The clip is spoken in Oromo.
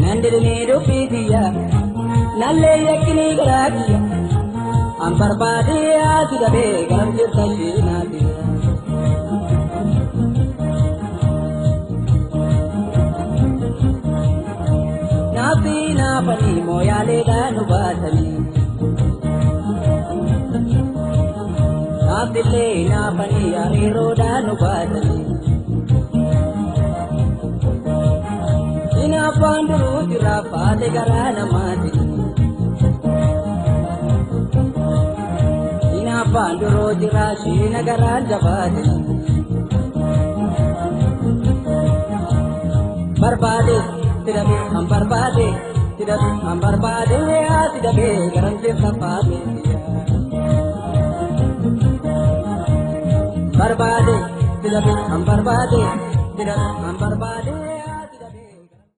Nandirnee dubbiitiyya nallee yakkinii garaatiyya an barbaadee ati dhabee garam jirta isheenaati. Naafti naafanii mooyaaleedhaan nu baasanii. Naaftillee naafanii hariiroodhaan nu baasanii. Hinaaffaan duruu jira faate garaa namaati. Hinaaffaan duruu jira shiina garaan jabaate. Barbaade tidhabe an barbaade tidhabe an barbaade ati dhabe garam jirta faate. Barbaade tidhabe an barbaade tidhabe an barbaade.